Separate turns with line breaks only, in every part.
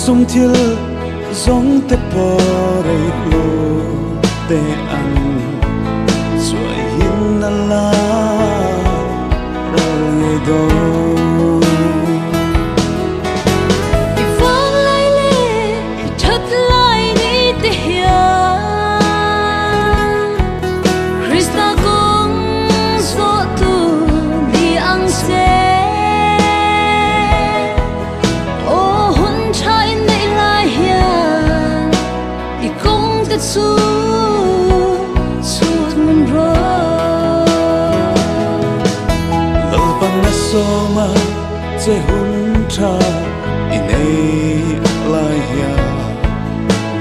Sum thil zong te pore lo te an chuai hin na la ral nge do
I vang lai le i that lai ni te hian Krista kong zo tu ni ang se O hun tha in nei lai hian i kong te chu chut mun ro
Lalpan na soma che hun tha i nei lai hian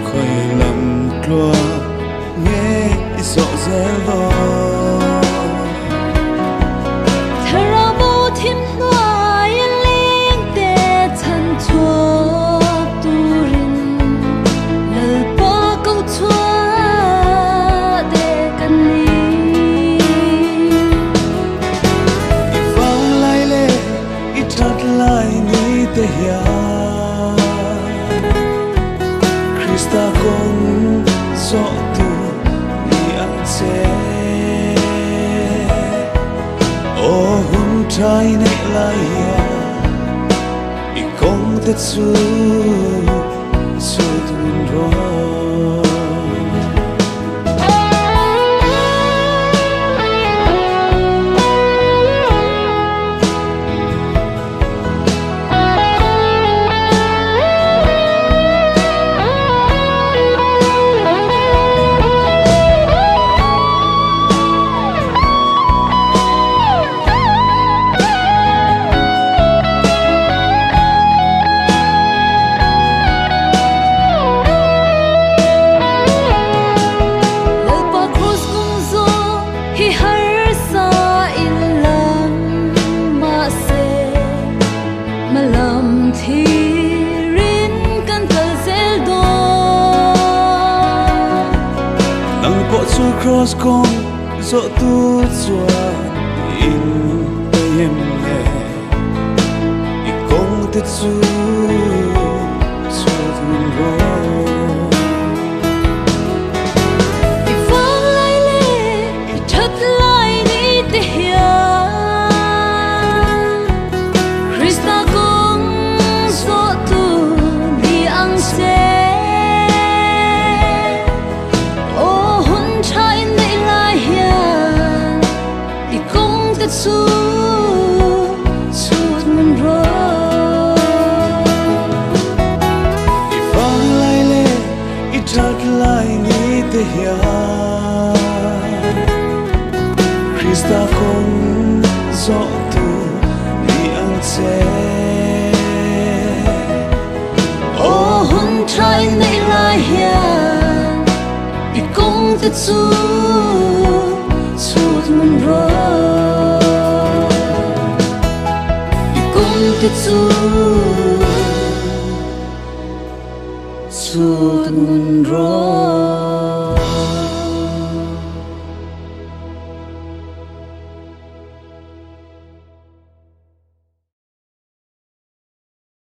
khoi lam tlua nge i zo zel do
Tharabo thim hnuai leng te chan chuak turin lalpa ko chua te kan ni
I vang lai le i that lai ni te hian Krista kong zo tu ni ang che O hun thai nei lai hian i kong te chu chu tun ro.
Lalpa cross kong zo hi har sa in lam ma se malam thirin kan kal zel do.
Nang po chu cross kong zo tu chuan in em le i kong te chu chu tun ro.
I vang lai le i that lai ni te hian Krista kong zo tu ni ang se O hun tha in nei lai hian i kong te chu chut mun ro.
I vang lai le i that lai ni te hian Krista kong zo tu ni ang che.
O hun tha in nei lai hian i kong te chu chut mun ro. I kong te chu chut mun ro.